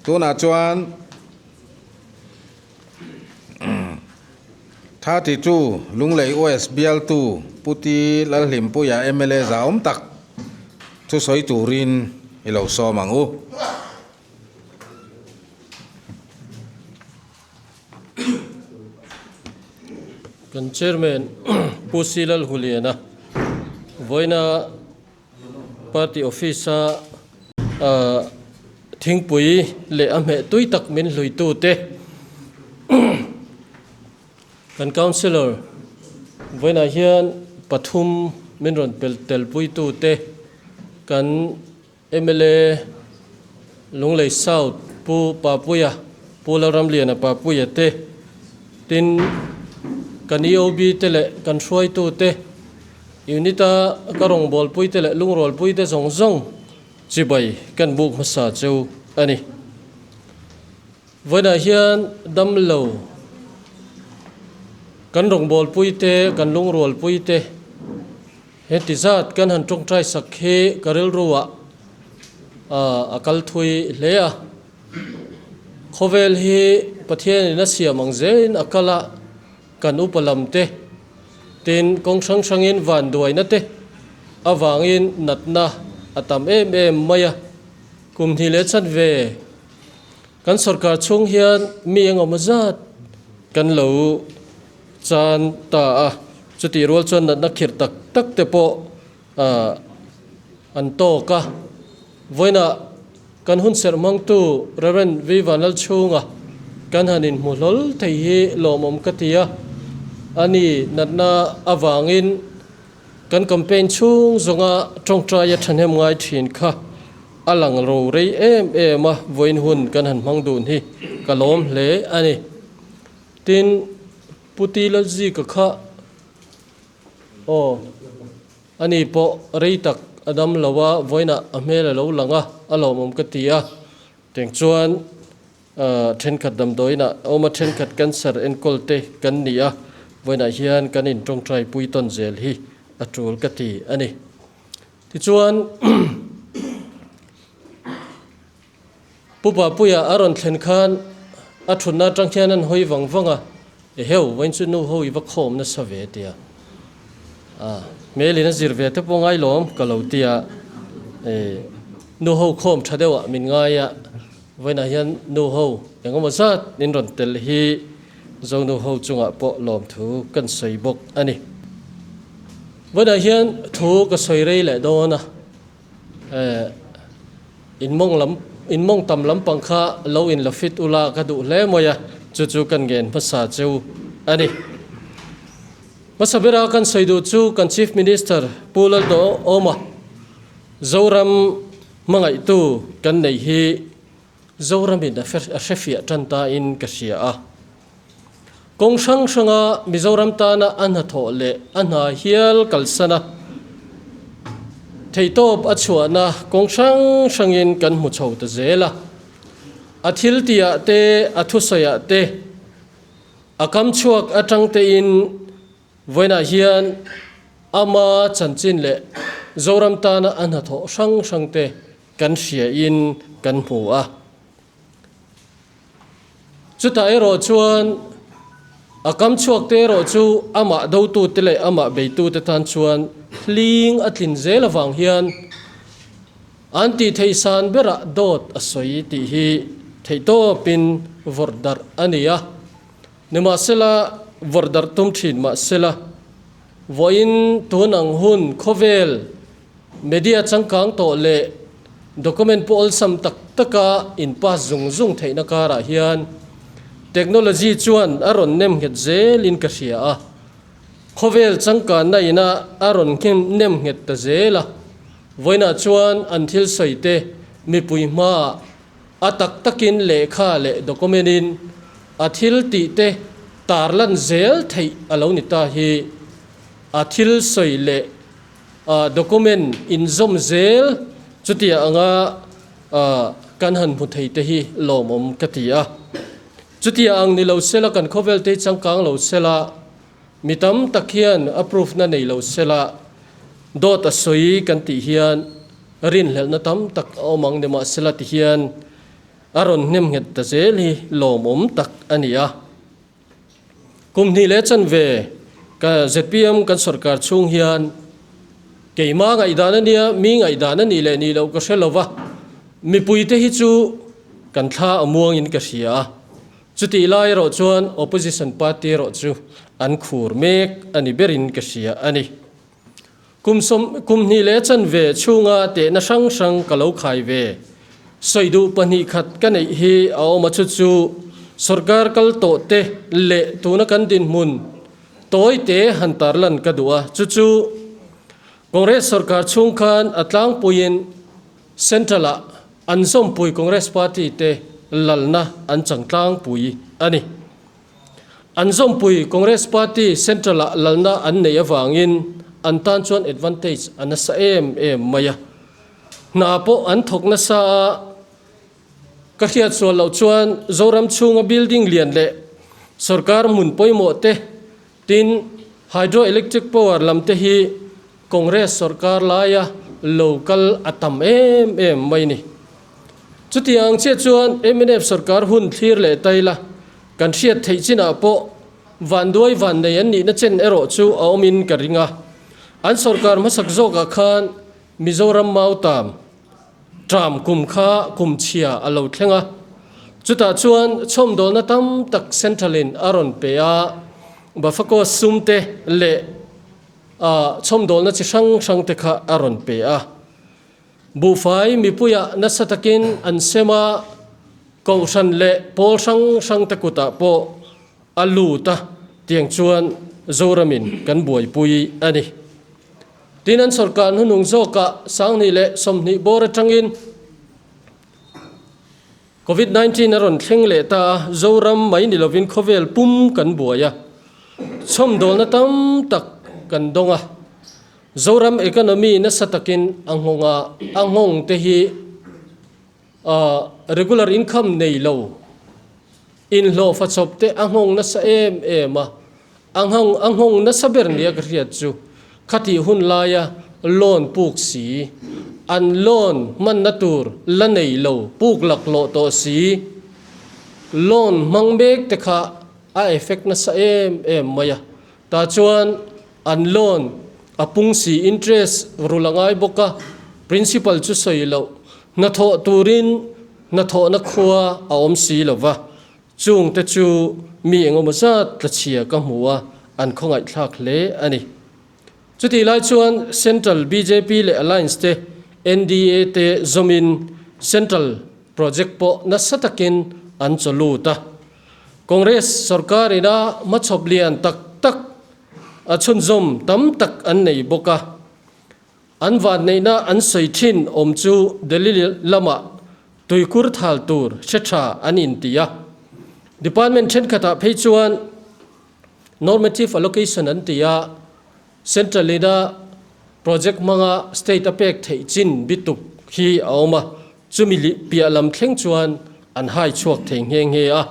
Tunah chuan 32 Lunglei West bialtu Pu Ti Lalhlimpuia mla zahawm tak thusawi turin i lo sawm ang u. Kan Chairman Pu Si Lalhuliana vawiina Party Office-a thingpui leh a hmeh tui tak min hluitute kan Councillor vawiinah hian pathum min rawn pel telpuitute kan mla Lunglei South Pu Papuia, Pu Lalramliana Papuia te, tin kan EOB te leh kan hruaitu te, unit a ka rawngbawlpui te leh lungrawlpui te zawng zawng chibai kan buk hmasa cheu a ni. Vawiinah hian damlo kan rawngbawlpui te, kan lungrualpui te, Heti zat kan han tawngtai sak hi ka rilruah a kal thui hle a. Khawvel hi Pathianin a siam ang zelin a kal a, kan upa lam te, tin kawng hrang hrangin vanduaina te avangin natna a tam em em mai a. Kum hnih leh chanve kan sorkar chhung hian mi engemaw zat kan lo Chan ta a, chutih rual chuan natna khirh tak tak te pawh an tawk a. Vawiinah kan hun serh hmangtu Rev. V. Vanlalchhunga kan han inhmu hlawl thei hi lawmawm ka ti a, ani natna avangin kan campaign chhung zawnga tawngtaia thahnem ngai thin kha a lang ro rei em em a, vawiin hun kan han hmang dun hi ka lawm hle a ni. Tin, Pu Ti Lalzika kha aw, ani pawh rei tak a dam lo a, vawiinah a hmel a lo lang a, a lawmawm ka ti a. Teng chuan thenkhat damdawiinah a awm a, thenkhat cancer enkawl te kan ni a, vawiinah hian kan intawngtai pui tawn zel hi a tul ka ti a ni. Tichuan, Pu Papuia a rawn thlen khan a thutna atang hian an hawi vang vang a, Eheu, vawiin chu nu ho i va khawm nasa ve tia. A, hmelin a zir ve te pawh ngai lawm ka lo tia. E, nu ho khawm tha deuhah min ngai a, vawiinah hian nu ho engemaw zat in rawn tel hi Zonu ho chungah pawh lawmthu kan sawi bawk a ni. Vawiinah hian thu ka sawi rei leh dawn a. In mawng lam, in mawng tam lampang kha lo in la fit ula ka duh hle mai a, chu chu kan ngen hmasa cheu a ni. Hmasa bera kan sawi duh chu kan Chief Minister Pu Lalduhawma Zoram hmangaihtu kan neih hi Zoramin a hrefiah tan ta in ka hria a. Kawng hrang hranga Mizoram tana a hnathawh leh a hna hial kalsan a, theihtawp a chhuahna kawng hrang hrangin kan hmu chho ta zel a. A thil tihah te, a thusawiah te, a kam chhuak atang tein vawiinah hian ama chanchin leh Zoram tana a hnathawh hrang hrang te kan hriain kan hmu a. Chutah erawh chuan a kam chhuakte erawh chu amah dotute leh amah beitute tan chuan hling a tlin zel avang hian an tih theih san berah dawt a sawi tih hi theihtawpin vawrh darh a ni a. Nimahsela, vawrh darh tum thin mahsela, vawiin tun ang hun khawvel Media changkang tawh leh document pawh awlsam tak taka in pass zung zung theihna karah hian technology chuan a rawn nem nghet zelin ka hria a, khawvel changkanna ina a rawn nem nghet ta zel a, vawiinah chuan an thil sawi te mipui hmaah a tak takin lehkha leh document in a thil tih te tarlan zel theih a lo ni ta hi a thil sawi leh Document inzawm zel chutia anga kan han hmu thei te hi lawmawm ka ti a. Chutia ang ni lo sela kan khawvel te hi changkang lo sela, mi tam tak hian a proof na nei lo sela, dawt a sawi kan tih hian rinhlelhna tam tak a awm ang nimahsela ti hian. a rawn hnem nghet ta zel hi lawmawm tak a ni a. Kum hnih leh chanve ka zpm kan sorkar chhung hian keima ngaihdan a nia, mi ngaihdan a nih leh nih loh ka hre lo va, mipuite hi chu kan thla a muangin ka hria a. Chutih lai erawh chuan opposition party erawh chu an khur mek a ni berin ka hria a ni. Kum sawm, kum hnih leh chanve chhunga tehna hrang hrang ka lo khai ve. Sawi duh 2 khat ka neih hi a awm a chu chu sorkar kal tawh te leh tuna kan dinhmun tawi te han tarlan ka duh a chu chu Congress sorkar chhung khan a tlangpuiin Central ah an zawmpui Congress party te lalna an chang tlangpui a ni. An zawmpui Congress party Central ah lalna an neih avangin an tan chuan advantage a nasa em em mai a. Hna pawh an thawk nasa a, ka hriat sual loh chuan Zoram chhunga building lian leh sorkar hmun pawimawh te tin hydro electric power lam te hi Congress sorkar laia lo kal a tam em em mai ni. Chutiang ang chiah chuan mnf sorkar hun thlir leh tai la, kan hriat theih chinah pawh vanduai vannei an nihna chen erawh chu a awmin ka ring a. An sorkar hmasak zawkah khan Mizoram Mautam tram kum kha kum chhia a lo thleng a, chutah chuan chhawmdawlna tam tak Central-in a rawn pe a, Bafako sumte leh a chhawmdawlna chi hrang hrang te kha a rawn pe a. Buhfai mipuiah nasa takin an sem a, kohhran leh pawl hrang hrang te kutah pawh a lut a, tiang chuan Zoramin kan buaipui a ni. Tin, an sawrkar hnunung zawkah 2020 bawr atangin Covid 19 a rawn thleng leh ta a, Zoram mai ni lovin khawvel pum kan buai a, chhawmdawlna tam tak kan dawng a. Zoram economy nasa takin a nghawng a, a nghawng te hi regular income nei lo, inhlawh fachawp te a nghawng nasa em em a, A nghawng a nghawng nasa ber nia ka hriat chu khatih hun laia loan puk si, an loan hmanna tur la nei lo puk laklawh tawh si, loan hmang mek te kha a effect nasa em em mai a, tah chuan an loan a pung si interest rul a ngai bawk a, principal chu sawi loh hnathawh turin hnathawhna khua a awm si lo va. Chung te chu mi engemaw zat tlachhia ka hmu a, an khawngaihthlak hle a ni. Chutih lai chuan Central bjp leh Alliance te, NDA te zawmin Central project pawh nasa takin an chaw lut a. Congress sorkar ina hmachhawp lian tak tak a chhunzawm tam tak an nei bawk a. An vanneihna an sawi thin awm chu Delhi lamah tuikur thal tur hre tha an inti a. Department thenkhatah phei chuan normative allocation an ti a, Central ina project hmanga state a pek theih chin bituk hi a awm a, chumi piah lam thleng chuan an hai chhuak thei nghe nghe a.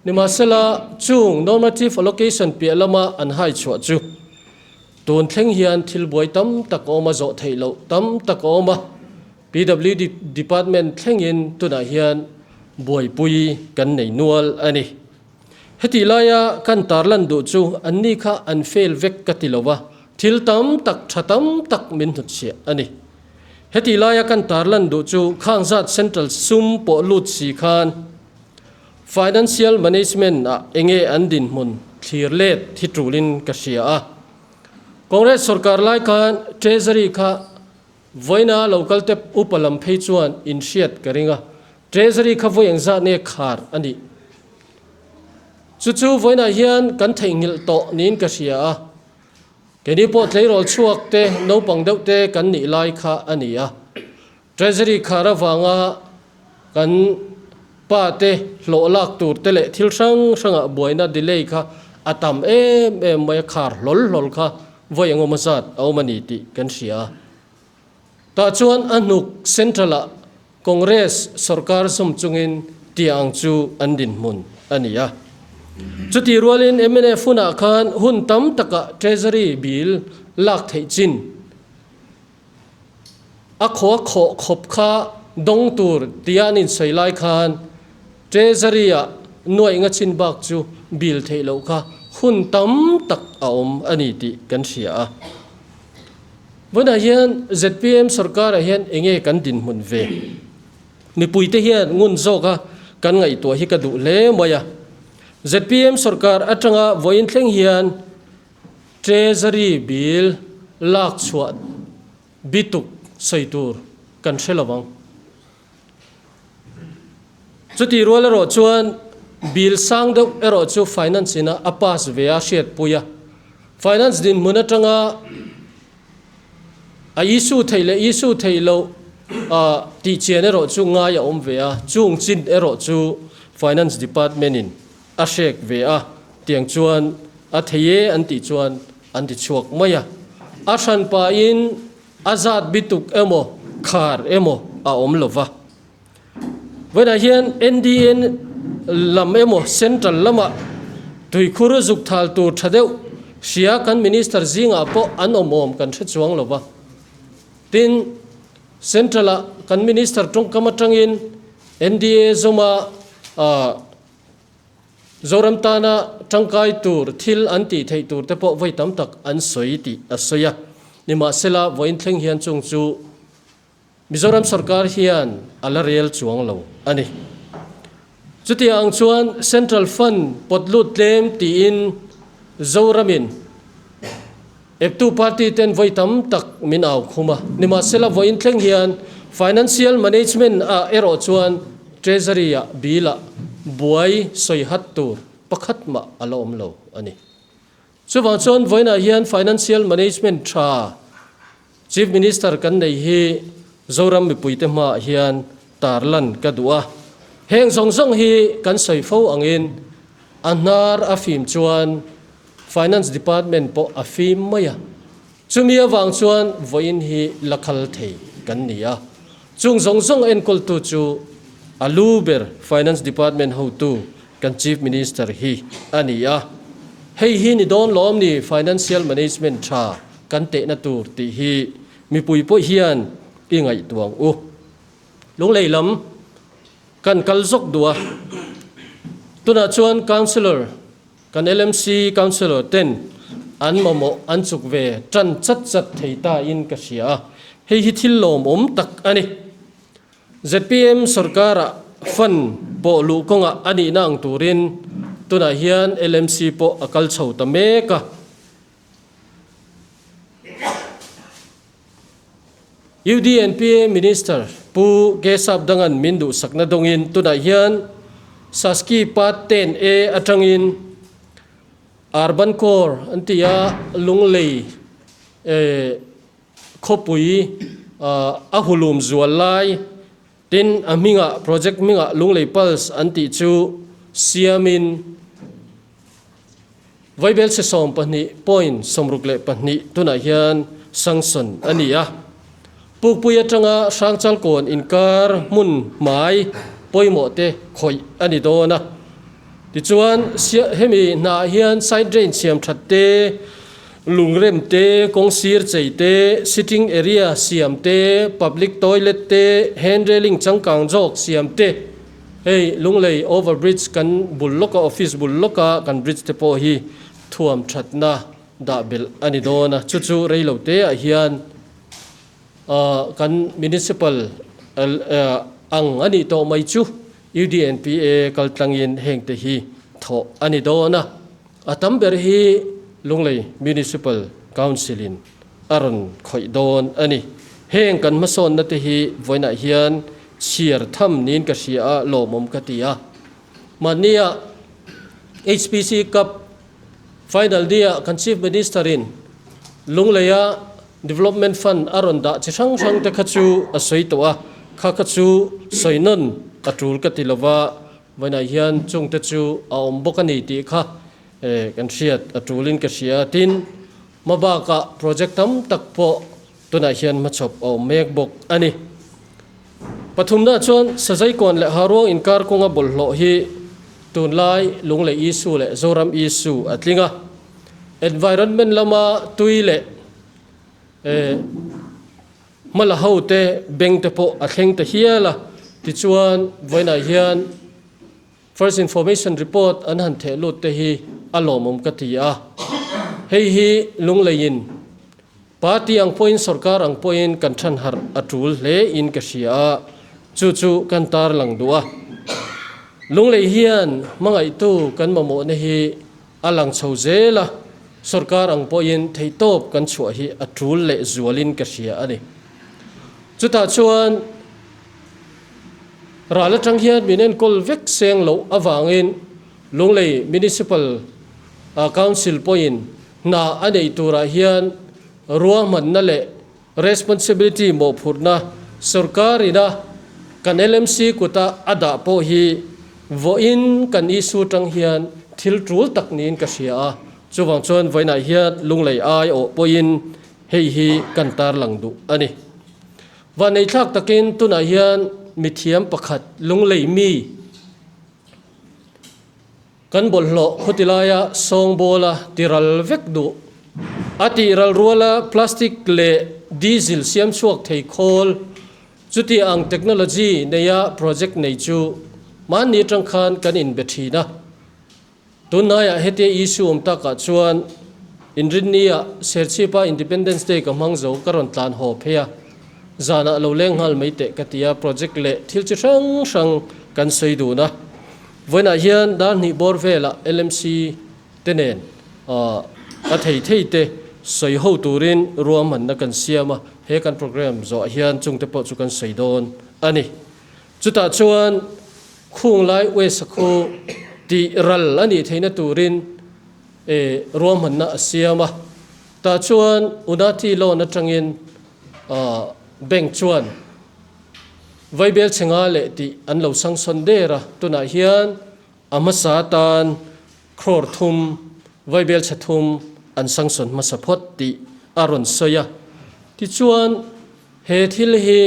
Nimahsela, chung normative allocation piah lama an hai chhuah chu tun thleng hian thil buai tam tak a awm a, zawh theih loh tam tak a awm a, PWD department thlengin tunah hian buaipui kan nei nual a ni. Hetih laia kan tarlan duh chu anni kha an fail vek ka ti lo va, thil tam tak tha tam tak min hnutchhiah a ni. Hetih laia kan tarlan duh chu khang zat central sum pawh lut si khan, Financial Management ah enge an dinhmun thlir let hi tulin ka hria a. Congress sorkar lai khan Treasury kha vawiina local te upa lam phei chuan in hriat ka ring a, Treasury kha vawi engzah nge khar a nih? Chu chu vawiinah hian kan theihnghilh tawh niin ka hria a. Keini pawh tleirawl chhuak te naupang deuh te kan nih lai kha a ni a. Treasury khar avanga kan pa te hlawh lak tur te leh thil hrang hrangah buaina delay kha a tam em em mai a, khar hlawl hlawl kha vawi engemaw zat a awm a ni tih kan hria a. Tah chuan a hnuk Central ah Congress sorkar sum chungin tia ang chu an dinhmun a ni a. Chutih rualin mnf hunah khan hun tam takah Treasury bill lak theih chin, A khaw a khawh khawp kha dawng tur tia an insawi lai khan Treasury-ah nuaih nga chin bak chu bill theih loh kha hun tam tak a awm a ni tih kan hria a. Vawiinah hian zpm sorkarah hian enge kan dinhmun ve? Mipuite hian ngun zawka kan ngaihtuah hi ka duh hle mai a. Zpm sorkar atanga vawiin thleng hian Treasury bill lak chhuah bituk sawi tur kan hre lo ang. Chutih rual erawh chuan bill sang deuh erawh chu finance ina a pass ve a hriatpui a. Finance dinhmun atanga a issue theih leh issue theih loh tih chian erawh chu ngai a awm ve a, chung chin erawh chu finance department in a hrek ve a, tiang chuan a thei e an tih chuan an ti chhuak mai a. A hranpa in a zat bituk emaw khar emaw a awm lo va. Vawiinah hian NDN lam emaw Central lamah tuikhur zuk thal tur tha deuh hria kan Minister zingah pawh an awm awm kan hre chuang lo va. Tin, Central-ah kan Minister tawngkam atangin NDA zawma Zoram tana tangkai tur thil an tih theih tur te pawh vawi tam tak an sawi tih a sawi a. Nimahsela, vawiin thleng hian chung chu Mizoram sorkar hian a la rel chuang lo a ni. Chutiang ang chuan Central Fund pawt lut tlem tiin Zoramin eptu party ten vawi tam tak min au khum a. Nimahsela vawiin thleng hian Financial Management ah erawh chuan Treasury ah bill ah buai sawi hat tur pakhat mah a la awm lo a ni. Chuvang chuan vawiinah hian Financial Management tha Chief Minister kan nei hi Zoram mipuite hmaah hian tarlan ka duh a. Heng zawng zawng hi kan sawi fo angin a hnar a fim chuan Finance Department pawh a fim mai a. Chumi avang chuan vawiin hi la khal thei kan ni a. Chung zawng zawng enkawltu chu a lu ber Finance Department hotu kan Chief Minister hi a ni a. Hei hi ni dawn lawm ni Financial Management tha kan tehna tur tih hi mipui pawh hian i ngaihtuah ang u. Lunglei lam kan kal zawk duh a, tunah chuan Councillor, kan LMC Councillor ten an mamawh an chuk ve tan chat chat thei ta in ka hria a, hei hi thil lawmawm tak a ni. Zpm sorkarah fund pawh luh kawngah a nihna ang turin tunah hian LMC pawh a kal chho ta mek a. UDNPA Minister Pu Kesap Dangan min duhsakna dawngin tunah hian Saski Part 10A atangin Urban Core an ti a, Lunglei khawpui a hulum zual lai tin a hmingah project hmingah Lunglei Pulse an tih chu siamin Vaibel chhe 12.62 tunah hian sanction a ni a. Pukpui atanga Hrangchalkawn inkar hmun hmai pawimawh te khawih a ni dawn a. Tichuan, hemi hnaah hian side drain siam that te, lungrem te, kawng sir chei te, sitting area siam te, public toilet te, hand railing changkang zawk siam te, hei Lunglei over bridge kan bul lawka office bul lawka kan bridge te pawh hi thuam thatna dah belh a ni dawn a, chu chu reilo te ah hian kan municipal ang a nih tawh mai chu UDNPA kaltlangin heng te hi thawh a ni dawn a, a tam ber hi Lunglei Municipal Council in a rawn khawih dawn a ni. Heng kan hmasawnna te hi vawiinah hian chhiar tham niin ka hria a, lawmawm ka ti a. Mahnia HPC Cup final nia kan Chief Minister in Lungleia Development Fund a rawn dah chi hrang hrang te kha chu a sawi tawh a, kha kha chu sawi nawn a tul ka ti lova, vawiinah hian chung te chu a awm bawk a ni tih kha kan hriat a tulin ka hria. Tin, hma bakah project tam tak pawh tunah hian hmachhawp a awm mek bawk a ni. Pathumna chuan Sazaikawn leh Haruang inkar kawnga bawlhhlawh hi tunlai Lunglei issue leh Zoram issue a tling a. Environment lama tui leh Hmala hote beng te pawh a thleng ta hial a, tichuan vawiinah hian First Information Report an han theh lut te hi a lawmawm ka ti a. Hei hi Lungleiin Party ang pawhin sorkar ang pawhin kan than harh a tul hle in ka hria a, chu chu kan tarlang duh a. Lunglei hian hmangaihtu kan mamawhna hi a lang chho zel a, sorkar ang pawhin theihtawp kan chhuah hi a tul leh zualin ka hria a ni. Chutah chuan ral atang hian min enkawl vek seng loh avangin Lunglei Municipal Council pawhin Hna a neih turah hian ruahmanna leh responsibility mawhphurhna sorkar ina kan LMC kuta a dah pawh hi vawiin kan issue tang hian thil tul tak niin ka hria a, chuvang chuan vawiinah hian Lunglei ai awh pawhin hei hi kan tarlang duh a ni. Vanneihthlak takin tunah hian mithiam pakhat Lunglei mi, Kan bawlhhlawh khuti laia sawngbawla tiral vek duh. A tih ral ruala plastic leh diesel siam chhuak thei khawl chuti ang technology neia project nei chu mahni atang khan kan inbe thin a. Tunhnaiah hetia issue awm takah chuan Inrinnia Serchhipa Independence Day ka hmang zo ka rawn tlan haw phei a, zanah lo leng nghal mai teh ka ti a, project leh thil chi hrang hrang kan sawi dun a. Vawiinah hian dar hnih bawr velah LMC te nen a thei thei te sawi ho turin ruahmanna kan siam a, he kan program zawh hian chungte pawh chu kan sawi dawn a ni. Chutah chuan khung lai West-a khu tih ral a nih theihna turin ruahmanna a siam a, tah chuan Unathi loan atangin bank chuan Vaibel chhe nga leh tih an lo sangsawn der a, tunah hian a hmasa atan crore thum, vaibel chhe thum an sangsawn hmasa phawt tih a rawn sawi a. Tichuan, he thil hi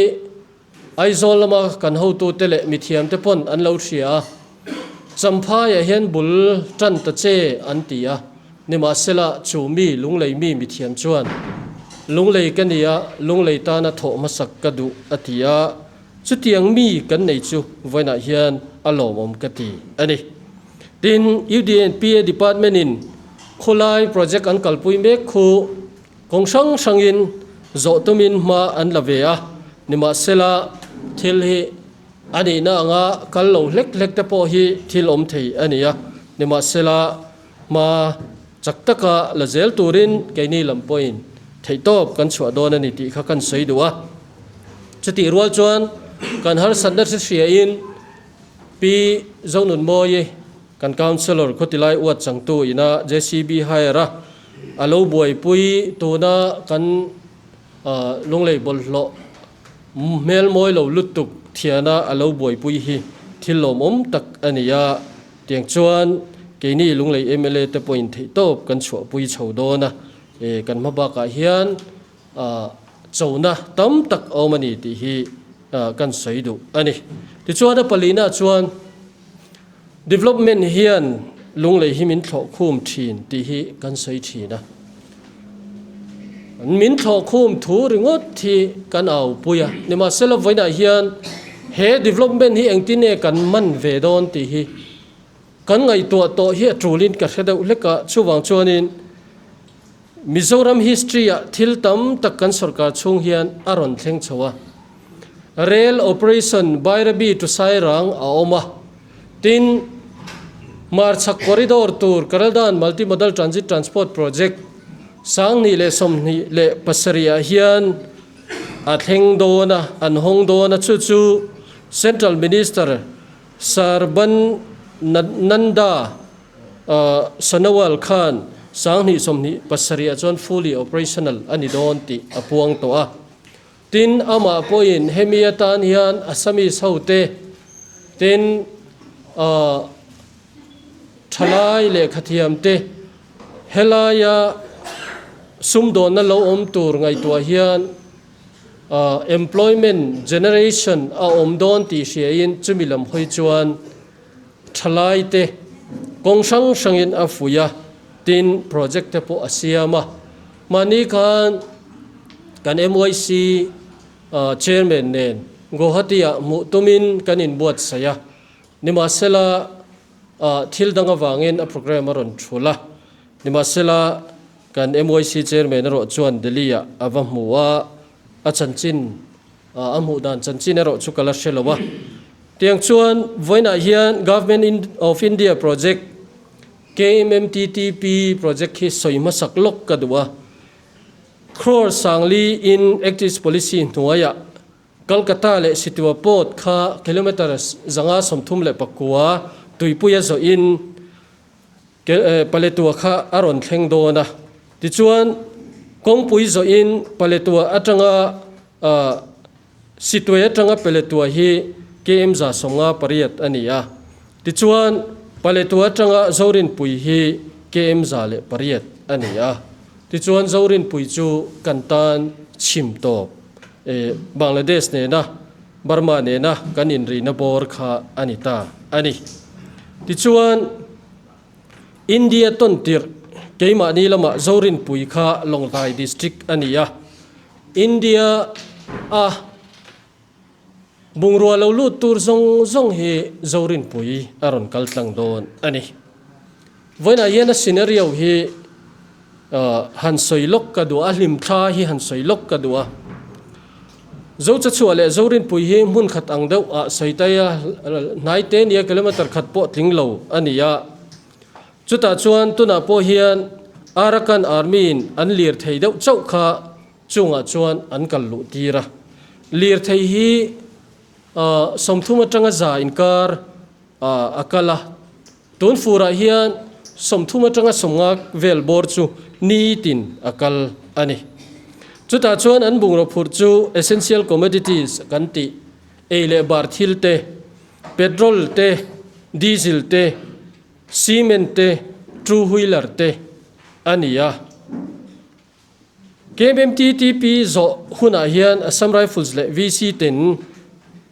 Aizawl lama kan hotute leh mithiamte pawn an lo hria a, Champhaiah hian bul tan ta che an ti a, nimahsela chu mi Lunglei mi mithiam chuan, Lunglei ka nia, Lunglei tana thawh hmasak ka duh a ti a, chutiang mi kan nei chu vawiinah hian a lawmawm ka ti a ni. Tin, UDNPA Department-in khawlai project an kalpui mek khu kawng hrang hrangin zawh tumin hma an la ve a, nimahsela thil hi a nihna anga kal lo hlek hlek te pawh hi thil awm thei a ni a, nimahsela Hma chak taka la zel turin keini lam pawhin theihtawp kan chhuah dawn a ni tih kha kan sawi duh a. Chutih rual chuan kan harsatna hre hriain Pi Zonunmawii kan Councillor khawtilai uat changtu ina JCB hire a a lo buaipui tuna kan Lunglei bawlhhlawh hmel mawi lo lutuk thiana a lo buaipui hi thil lawmawm tak a ni a. Tiang chuan keini Lunglei mla te pawhin theihtawp kan chhuahpui chho dawn a, kan hma bakah hian chona tam tak a awm a ni tih hi kan sawi duh a ni. Tichuan a palina chuan development hian Lunglei hi min thlawh khum thin tih hi kan sawi thin a. Min thlawh khum thu ringawt hi kan aupui a, nimahsela vawiinah hian he development hi engtin nge kan man ve dawn tih hi kan ngaihtuah tawh hi a tulin ka hre deuh hlek a, chuvang chuanin Mizoram history ah thil tam tak kan sorkar chhung hian a rawn thleng chho a, Rail operation Bairabi to Sairang a awm a, tin Hmarchhak corridor tur Karaldan Multimodal Transit Transport Project 2027 ah hian a thleng dawn a, an hawng dawn a, chu chu Central Minister Sarban Nanda Sonowal khan 2027 ah chuan fully operational a ni dawn tih a puang tawh a. Tin, amah pawhin hemi atan hian Assamese hote tin thalai lehkhathiamte helaia sumdawnna lo awm tur ngaihtuah hian employment generation a awm dawn tih hriain chumi lam hawi chuan thalaite kawng hrang hrangin a fuih a, tin project te pawh a siam a. Mahni khan kan MYC. Chairman nen Guwahati-ah hmuh tumin kan inbuatsaih a, nimahsela thil dang avangin a programme a rawn thul a, nimahsela kan MYC Chairman erawh chuan Delhi-ah a va hmu a, a chanchin a hmuh dan chanchin erawh chu ka la hre lo a. Tiang chuan vawiinah hian Government of India project KMMTTP project hi sawi hmasak lawk ka duh a. Crore Sangli in Act East Policy hnuaiah Kolkata leh Situa Port kha kilometre 539 tuipuia zawhin Paletua kha a rawn thleng dawn a. Tichuan, kawngpui zawhin Paletua atanga Situai atanga Paletua hi km 158 a ni a. Tichuan, Paletua atanga Zorinpui hi km 108 a ni a. Tichuan, Zorinpui chu kan tan chhim tawp Bangladesh nena Burma nena kan inrihna bawr kha a ni ta a ni. Tichuan, India tawn tirh keimahni lamah Zorinpui kha Lawngtlai District a ni a. India a bungrua lo lut tur zawng zawng hi Zorinpui a rawn kal tlang dawn a ni. Vawiinah hian a scenario hi han sawi lawk ka duh a, a hlimthla hi han sawi lawk ka duh a. Zochachhuah leh Zorinpui hi hmun khat ang deuh ah sawi tai a, hnai te nia kilometer khat pawh tling lo a ni a. Chutah chuan tunah pawh hian Arakan Army in an lirthei deuh chauh kha chungah chuan an kal luh tir a. Lirthei hi 30 atanga 100 inkar a kal a. Tun furah hian 30 atanga 50 vel bawr chu nitin a kal a ni. Chutah chuan an bungraw phurh chu essential commodities kan tih, ei leh bar thil te, petrol te, diesel te, cement te, two wheeler te a ni a. KMTTP zawh hunah hian Assam Rifles leh VC ten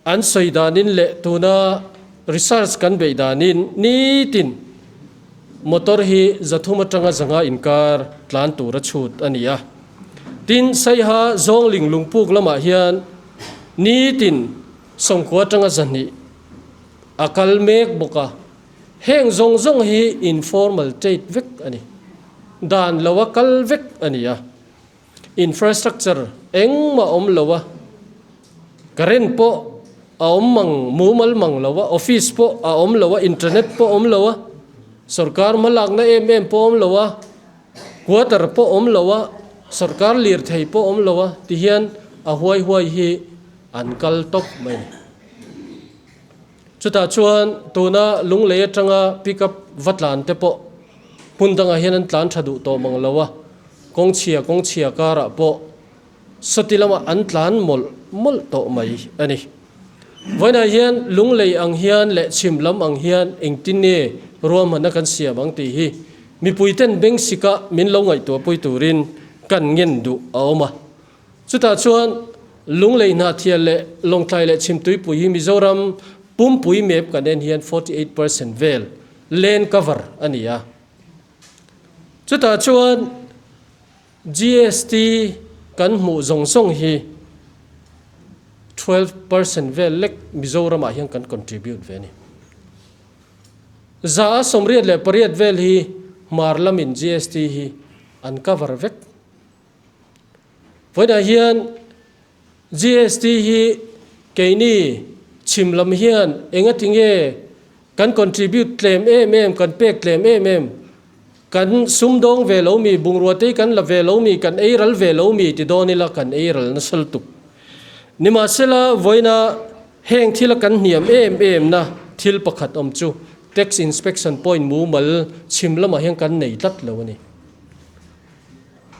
an sawi danin leh tuna research kan beih danin nitin motor hi 300 atanga 500 inkar tlan tur a chhut a ni a. Tin, Saiha Zawngling Lungpuk lamah hian nitin 90 atanga 200 a kal mek bawk a. Heng zawng zawng hi informal trade vek a ni. Dan lo a kal vek a ni a. Infrastructure engmah awm lo a, current pawh a awm mang mumal mang lo a, office pawh a awm lo a, internet pawh awm lo a, sorkar hmalakna em em pawh awm lo a, quarter pawh awm lo a, sorkar lirthei pawh awm lo a tihian a huai huai hi an kal tawp mai a ni. Chutah chuan tuna Lunglei atanga pickup va tlan te pawh hmun dangah hian an tlan tha duh tawh mang lo a, kawng chhia kawng chhia karah pawh sawti lamah an tlan mawlh mawlh tawh mai a ni. Vawiinah hian Lunglei ang hian leh chhim lam ang hian engtin nge ruahmanna kan siam ang tih hi mipuiten beng sika min lo ngaihtuahpui turin kan ngen duh a awm a. Chutah chuan Lunglei Hnahthial leh Lawngtlai leh Chhimtuipui hi Mizoram pumpui map kan en hian 48% vel land cover a ni a. Chutah chuan GST kan hmuh zawng zawng hi 12% vel lek Mizoramah hian kan contribute ve a ni. 88% vel hi hmar lamin GST hi an cover vek. Vawiinah hian GST hi keini chhim lam hian engati nge kan contribute tlem em em, kan pek tlem em em, kan sumdawng ve lo mi, bungrua te hi kan la ve lo mi, kan ei ral ve lo mi ti dawn ila kan ei ral nasa lutuk. Nimahsela vawiina heng thila kan hniam em em na thil pakhat awm chu tax inspection point mumal chhim lamah hian kan nei tlat lo a ni.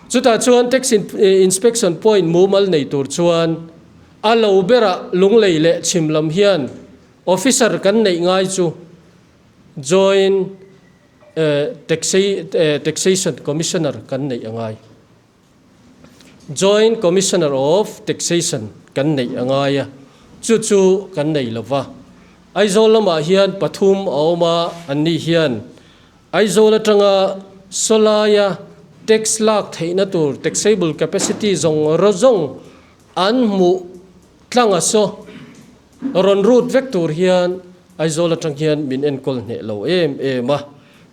Chutah chuan Tax Inspection Point mumal nei tur chuan a lo berah Lunglei leh chhim lam hian Officer kan neih ngai chu Joint Taxation Commissioner kan neih a ngai. Joint Commissioner of Taxation kan neih a ngai a, chu chu kan nei lo va. Aizawl lamah hian pathum a awm a, anni hian Aizawl atanga sawlaia tax lak theihna tur taxable capacity zawng rawzawng an hmuh tlanga saw rawn rut vek tur hian Aizawl atang hian min enkawl hneh lo em em a.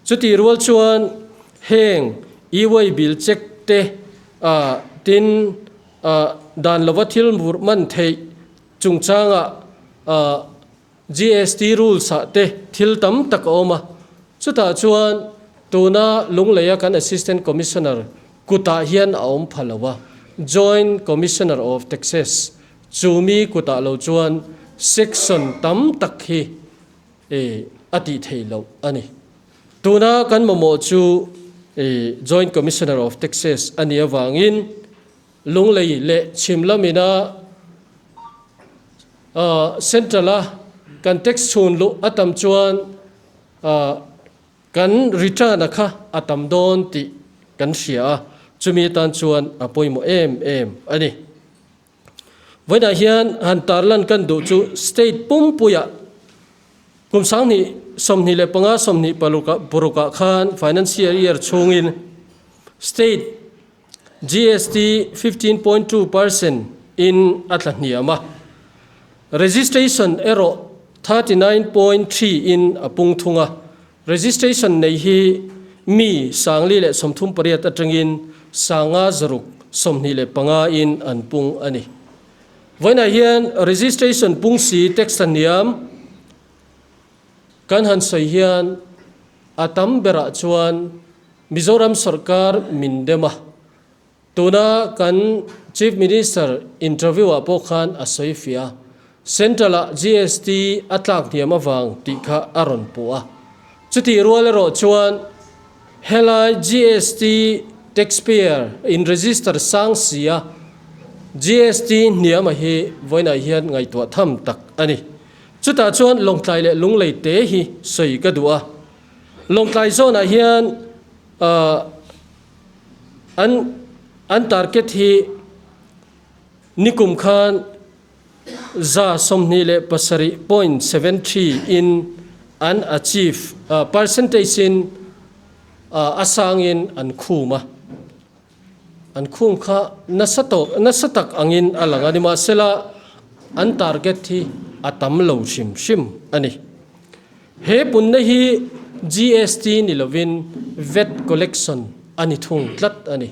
Chutih rual chuan heng e-way bill check te tin dan lova thil mur man theih chungchangah GST rules ah te thil tam tak a awm a, chutah chuan tuna Lungleia kan Assistant Commissioner kutah hian a awm pha lo a, Joint Commissioner of Taxes chumi kutah lo chuan section tam tak hi a tih theih loh a ni. Tuna kan mamawh chu Joint Commissioner of Taxes a nih avangin Lunglei leh chhim lamina Central a kan tax chhun luh a tam chuan kan return a kha a tam dawn tih kan hria a, chumi atan chuan a pawimawh em em a ni. Vawiinah hian han tarlan kan duh chu state pumpuiah kum 2025 26 ah khan financial year chhungin state GST 15.2% in a tla hniam a, registration erawh 39.3 in a pung thung a. Registration nei hi mi 438 atangin 5,625 in an pung a ni. Vawiinah hian registration pung si tax a hniam kan han sawi hian a tam berah chuan Mizoram sawrkar min dem a, tuna kan Chief Minister interview ah pawh khan a sawi fiah a, Central ah GST a tlak hniam avang tih kha a rawn puh a. Chutih rual erawh chuan helai GST taxpayer in register sang si a, GST hniam a hi vawiinah hian ngaihtuah tham tak a ni. Chutah chuan Lawngtlai leh Lunglei te hi sawi ka duh a. Lawngtlai zawnah hian an an target hi nikum khan 27.73 in an achieve percentage in a sangin an khum a, an khum kha nasa tawk nasa tak angin a lang a, nimahsela an target hi a tam lo hrim hrim a ni. He punna hi GST ni lovin vat collection a ni thung tlat a ni.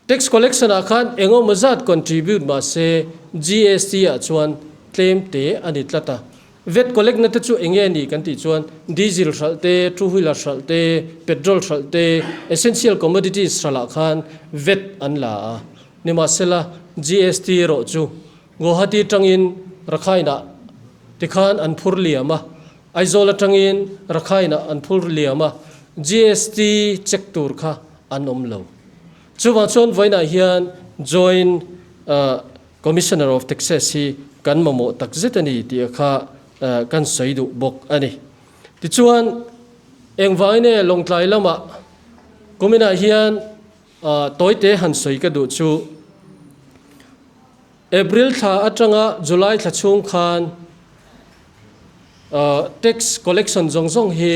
Tax collection ah khan engemaw zat contribute mah se GST ah chuan tlem te a ni tlat a. Vat collect na te chu enge a ni kan tih chuan diesel hralh te, two wheeler hralh te, petrol hralh te, essential commodities hralh ah khan vat an la a. Nimahsela GST erawh chu Guwahati tangin Rakhine ah tikhan an phur liam a, Aizawl atangin Rakhine ah an phur liam a, GST check tur kha an awm lo. Chuvang chuan vawiinah hian Joint Commissioner of Taxes hi kan mamawh tak zet a ni tih kha kan sawi duh bawk a ni. Tichuan, engvangin nge Lawngtlai lamah kuminah hian tawite han sawi ka duh chu, April thla atanga July thla chhung khan tax collection zawng zawng hi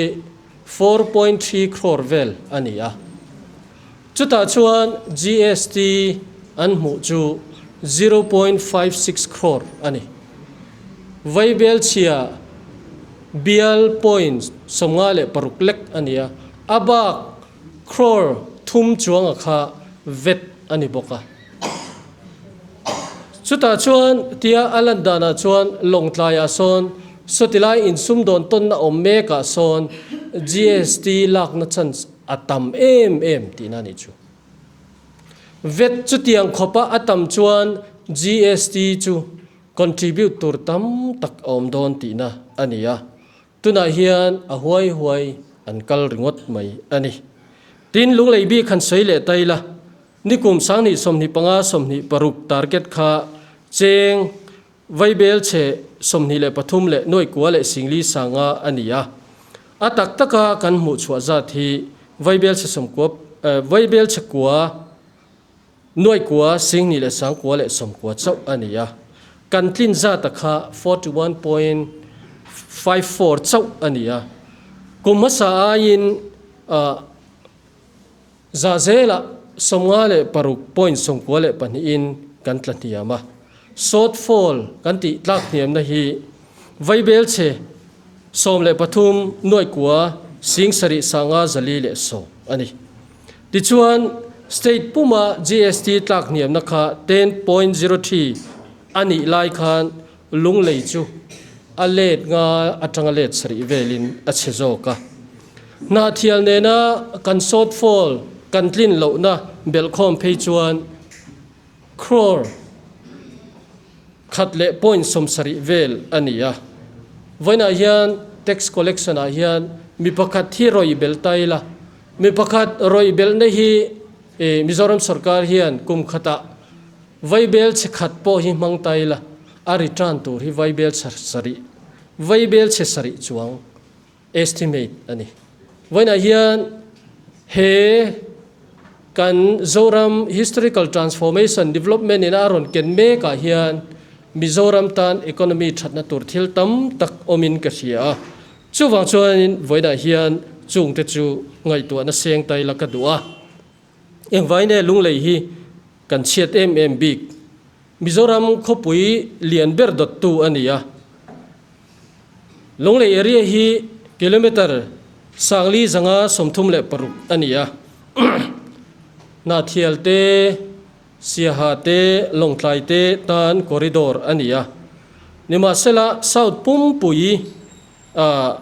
4.3 crore vel a ni a. Chutah chuan GST an hmuh chu 0.56 crore a ni. Vaibel chhia bial point 56 lek a ni a, a bak crore thum chuanga kha vet a ni bawk a. Chutah chuan tia a lan danah chuan Lawngtlaiah sawn sawtilai insumdawn tawnna awm mekah sawn GST lakna chance a tam em em tihna a nih chu. Vet chutiang khawpa a tam chuan GST chu contribute tur tam tak a awm dawn tihna a ni a. Tunah hian a huai huai an kal ringawt mai a ni. Tin, Lunglei bik han sawi leh ta ila, nikum 2025 26 target kha cheng vaibel chhe 23 leh nuaikua leh singli sanga a ni a. A tak taka kan hmuh chhuah zat hi vaibel chhe sawmkua vaibel chhe kua nuaikua singni leh sangkua leh sawmkua chauh a ni a. Kan tlin zata kha 41.54 chauh a ni a. Kum hmasa aiin Zah zelah 56.92 in kan tla hniam a. Shortfall kan tih tlak hniamna hi Vaibelchhe 13 nuaih kua sing sarih sanga zali leh sawm a ni. Tichuan, State puma GST tlak hniamna kha 10.03 a nih lai khan Lunglei chu a let nga atanga let sarih velin a chhe zawk a. Hnahthial nena kan shortfall kan tlin lohna belhkhawm phei chuan crore khat leh point 70 vel a ni a. Vawiinah hian tax collection ah hian mi pakhat hi rawih belh ta ila, mi pakhat rawih belhna hi Mizoram sorkar hian kum khatah Vaibel chhe khat pawh hi hmang ta ila, a return tur hi vaibel chhe sarih, vaibel chhe sarih chuang estimate a ni. Vawiinah hian he kan Zoram Historical Transformation Development in a rawn ken mekah hian Mizoram tan economy thatna tur thil tam tak awmin ka hria a. Chuvang chuanin vawiinah hian chungte chu ngaihtuahna seng ta ila ka duh a. Engvaine Lunglei hi kan chhiat em em bik. Mizoram khawpui lian ber dawttu a ni a. Lunglei area hi kilometre sangli zanga 36 a ni a. Hnathial te, Siaha te, Lawngtlai te tan corridor a ni a. Nimahsela South pumpui a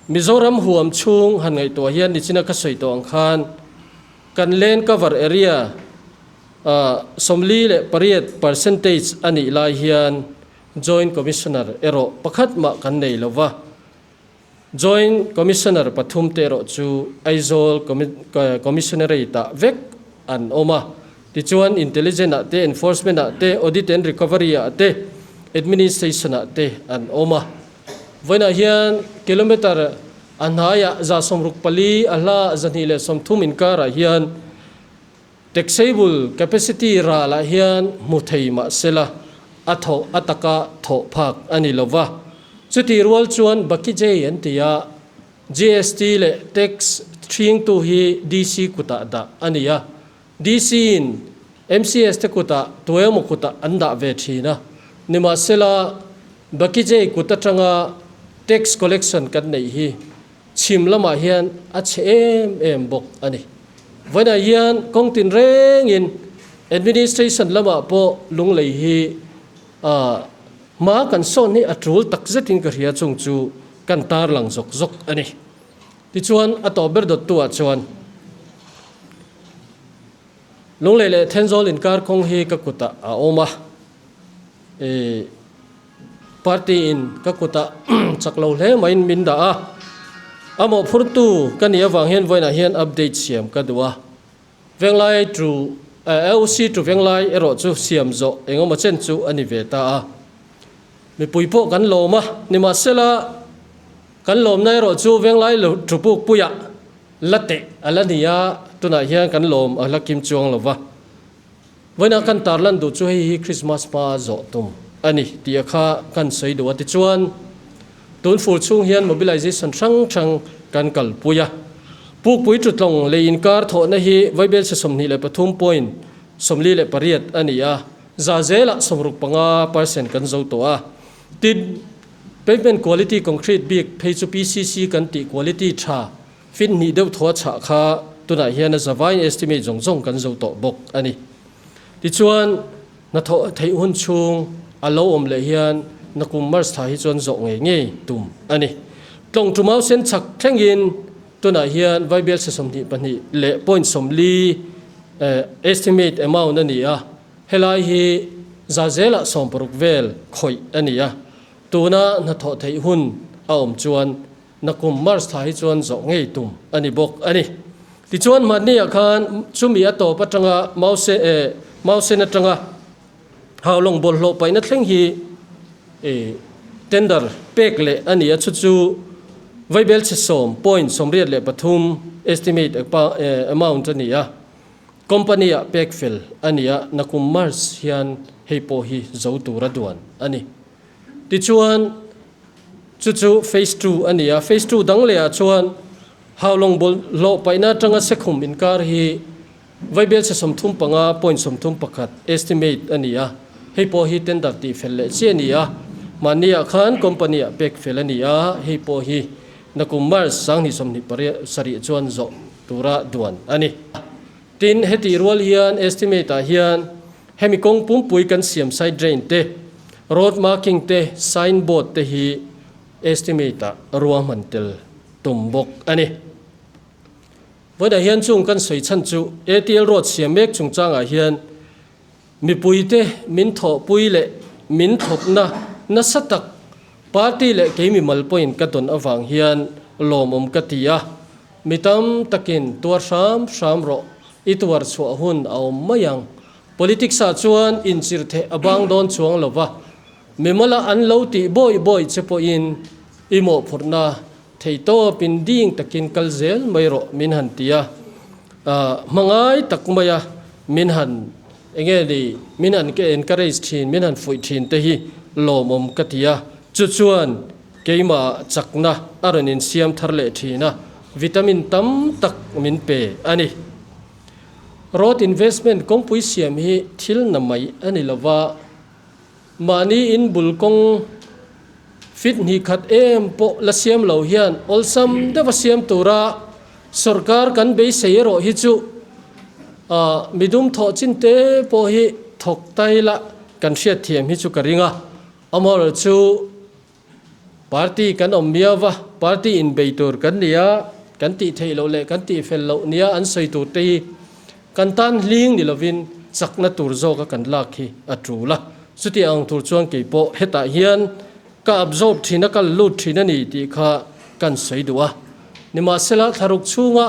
Mizoram huam chhung han ngaihtuah hian nichina ka sawi tawh ang khan kan land cover area 48 percentage a nih lai hian Joint Commissioner erawh pakhat mah kan nei lo va. Joint Commissioner pathum te erawh chu Aizawl Commissionerate ah vek an awm a. Tichuan Intelligence ah te, Enforcement ah te, Audit and Recovery ah te, Administration ah te an awm a. Vawiinah hian kilometre a hnaiah 64 a hla 230 inkarah hian taxable capacity ralah hian hmu thei mah sela a thawh a taka thawh phak a ni lo va. Chutih rual chuan Bakijay an ti a, GST leh tax hringtu hi DC kutah dah a ni a. DC in MCS te kutah tuemaw kutah an dah ve thin a, nimahsela Bakijay kut atanga tax collection kan neih hi chhim lamah hian a chhe em em bawk a ni. Vawiinah hian kawng tin rengin administration lamah pawh Lunglei hi hma kan sawn hi a tul tak zetin ka hria chung chu kan tarlang zawk zawk a ni. Tichuan, a tawp ber dawttu-ah chuan Lunglei leh Thenzawl inkar kawng hi ka kutah a awm a, i party-in ka kutah chak lo hle maiin min dah a, a mawhphurtu ka nih avang hian vawiinah hian update siam ka duh a. Venglai tu LC tu Venglai erawh chu siam zawh engemaw chen chu a ni ve ta a, mipui pawh kan lawm a, nimahsela, Kan lawmna erawh chu Venglai lo Trupuk puiah la teh a la ni a, tunah hian kan lawm a la kim chuang lo va. Vawiinah kan tarlan duh chu hei hi Christmas hma zawh tum a ni tih a kha kan sawi duh a. Tichuan, tun fur chhung hian mobilization hrang hrang kan kalpui a. Pukpui Tutlawng lei inkar thawhna hi Vaibelchhe 23.48 a ni a, za zelah 65 percent kan zo tawh a. Tin, pavement quality concrete bik phei chu PCC kan tih quality tha fit hnih deuh thaw a chhah kha tunah hian a zavaiin estimate zawng zawng kan zo tawh bawk a ni. Tichuan, hnathawh theih hun chhung a lo awm leh hian nakum March thla hi chuan zawh ngei ngei tum a ni. Tlawng tumau sen chak thlengin tunah hian Vaibel se 22 leh point 40 estimate amount a ni a. Helai hi za zelah 60 vel khawih a ni a, tuna hnathawh theih hun a awm chuan nakum March thla hi chuan zawh ngei tum a ni bawk a ni. Tichuan hmanni-ah khan chumi a tawp atanga Mause eh Mausen atanga Haulawng bawlhhlawh paihna thleng hi tender pek leh a ni a, chu chu Vaibelchhe sawm point 83 estimate amount a ni a. Company ah pek fel a ni a, nakum March hian hei pawh hi zo tura duan a ni. Tichuan, chu chu Phase II a ni a, Phase II dang leh ah chuan Haulawng bawlhhlawh paihna atanga Sekhum inkar hi Vaibelchhe 35 point 31 estimate a ni a, Hei pawh hi tender tih fel leh chiah a ni a, mahni ah khan company ah pek fel a ni a, hei pawh hi nakum March 2027 chuan zawh tura duan a ni. Tin, hetih rual hian estimate ah hian hemi kawng pumpui kan siam side drain te, road marking te, sign board te hi estimate ah ruahman tel tum bawk a ni. Vawiinah hian chung kan sawi chhan chu ATL road siam mek chungchangah hian Mipuite min thawhpui leh min thlawpna nasa tak party leh kei mimal pawhin ka dawn avang hian lawmawm ka ti a, mi tam takin tuar hram hram rawh, i tuar chhuah hun a awm mai ang. Politics ah chuan inchirh theh a bang dawn chuang lo va, mimala an lo tih bawi bawi che pawhin i mawhphurhna theihtawpin ding takin kal zel mai rawh min han ti a. Hmangai tak maia min han enge ni min han encourage thin, min han fuih thin te hi lawmawm ka ti a, chu chuan keimah chakna a rawn insiam thar leh thin a, vitamin tam tak min pe a ni. Road investment kawngpui siam hi thil na mai a ni lova, mahni in bul kawng fit hnih khat em pawh la siam lo hian awlsam deuha siam tura sawrkar kan beisei erawh hi chu midum thawh chin te pawh hi thawk tai la kan hriatthiam hi chu ka ring a, amaherawhchu Party kan awm miau va, party inbei tur kan ni a, kan tih theih loh leh kan tih fel loh nia an sawi tur te hi kan tan hling ni lovin chakna tur zawka kan lak hi a tul a. Chuti ang tur chuan kei pawh hetah hian ka absorb thin a, ka la lut thin a ni tih kha kan sawi duh a. Nimahsela thlaruk chhunga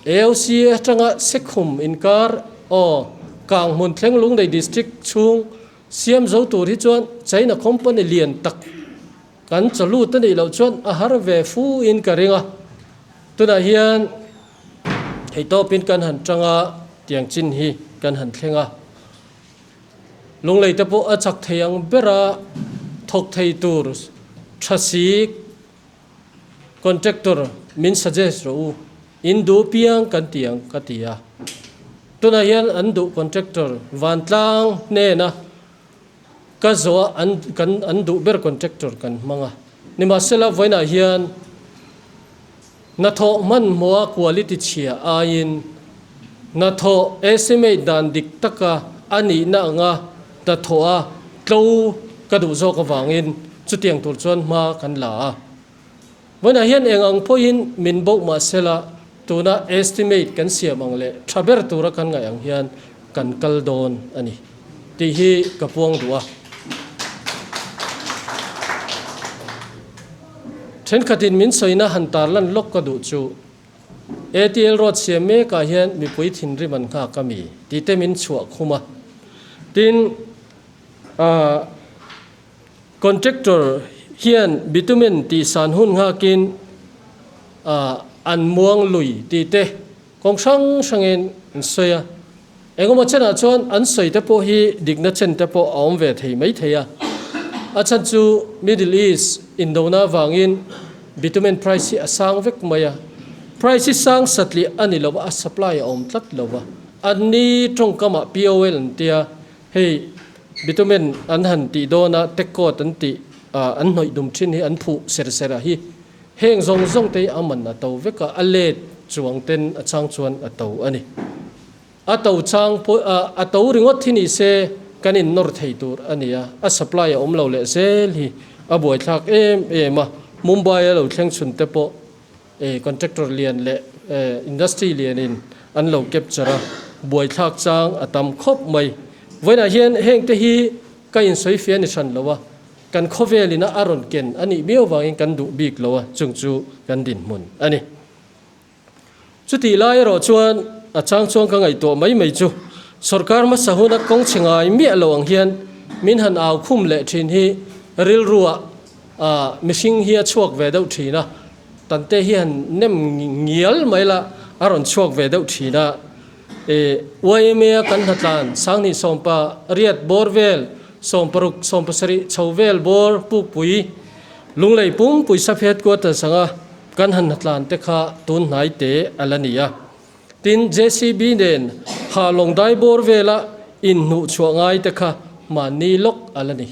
AOC atanga Sekhum inkar aw Kanghmun thleng Lunglei District chhung Siam zo tur hi chuan China company lian tak kan chaw lut a nih loh chuan a har ve fu in ka ring a, tunah hian theihtawpin kan han tang a, tiang chin hi kan han thleng a, Lunglei te pawh a chak thei ang bera thawk thei tur tha si Contractor min suggest rawh u, in duh piang kan ti ang ka ti a. Tunah hian an duh contractor vantlang hnena ka zawh a an kan an duh ber contractor kan hmang a. Nimahsela vawiinah hian hnathawh hmanhmawha quality chhia aiin hnathawh estimate dan dik taka a nihna anga hnathawh a tlo ka duh zawk avangin chutiang tur chuan hma kan la a. Vawiinah hian eng ang pawhin min boh mah sela tuna estimate kan siam ang leh tha ber tura kan ngaih ang hian kan kal dawn a ni tih hi ka puang duh a. Thenkhatin min sawina han tarlan lawk ka duh chu ATL road siam mekah hian mipui thinrim an nghak a mi tih te min chhuah khum a. Tin, ahh Contractor hian bitumen tih san hun nghakin an muang lui tih te kawng hrang hrangin an sawi a. Engemaw chenah chuan an sawi te pawh hi dikna chen te pawh a awm ve thei mai thei a. A chhan chu Middle East indona avangin bitumen price hi a sang vek mai a. Price hi sang satliah a ni lo a, a supply a awm tlat lo va. Anni tawngkamah POL an tia. Hei bitumen an han tih dawn a, tech coat an tih an hnawih dum thin hi an phuh ser ser a hi. Heng zawng zawng te hi a man a to vek a, a let chuang ten a chang chuan a to a ni. A to chang pawh a to ringawt hi ni se kan in nawr thei tur a ni a, a supply a awm lo leh zel hi a buaithlak em em a. Mumbai a lo thleng chhun te pawh Contractor lian leh industry lianin an lo capture a, buaithlak chang a tam khawp mai. Vawiinah hian heng te hi ka insawi fia ni hran lo a, kan khawvelin a rawn ken a nih miau vangin kan duh bik lo a, chung chu kan dinhmun a ni. Chutih lai erawh chuan a chang chuan ka ngaihtuah mai mai chu sawrkar hmasa huna kawng chhe ngai miah lo ang hian min han au khum leh thin hi rilruah mihring hi a chhuak ve deuh thin a. Tante hi han nem ngial mai la, a rawn chhuak ve deuh thin a. E, YMA a kan hnatlan Sanghnih sawmpa riat bawr vel, sawmparuk sawmpasarih chho vel bawr pukpui Lunglei pumpui sub headquarters anga kan han hnatlan te kha tun hnai te a la ni a. Tin, JCB nen ha lawng dai bawr vela inhnuh chhuah ngai te kha Mahni lawk a la ni.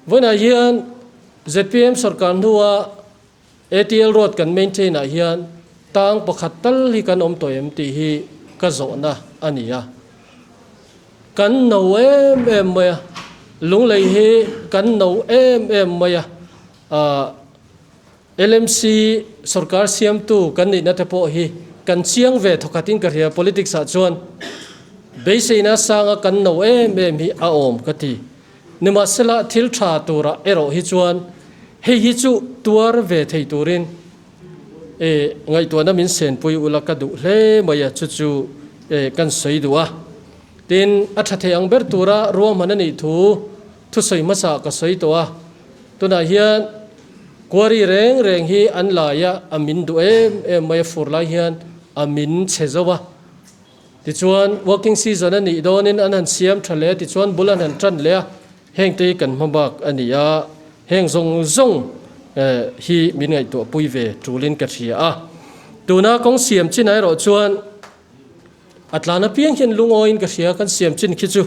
Vawiinah hian zpm sorkar hnua ATL road kan maintain ah hian tang pakhat tal hi kan awm tawh em tih hi ka zawhna a ni a. Kan no em em mai a, Lunglei hi kan no em em mai a, ah LMC sorkar siamtu kan nihna te pawh hi kan chiang ve thawkhatin ka hria, politics ah chuan beiseina sanga kan no em em hi a awm ka ti. Nimahsela thil tha turah erawh hi chuan hei hi chu tuar ve thei turin e ngaihtuahna min senpui ula ka duh hle mai a, chu chu e kan sawi duh a. Tin, a tha thei ang ber tura ruahman a nih thu thusawi hmasa ka sawi tawh a. Tunah hian quarry reng reng hi an lai a, a min duh em em mai a, fur lai hian a min chhe zo a. Tichuan, working season a nih dawnin an han siam tha leh a, tichuan bul an han tan leh a, hengte hi kan hma bak a ni a, heng zawng zawng hi min ngaihtuah pui ve tulin ka hria a. Tuna kawng siam chin ah erawh chuan a tlan apiang hian lungawiin ka hria, kan siam chin khi chu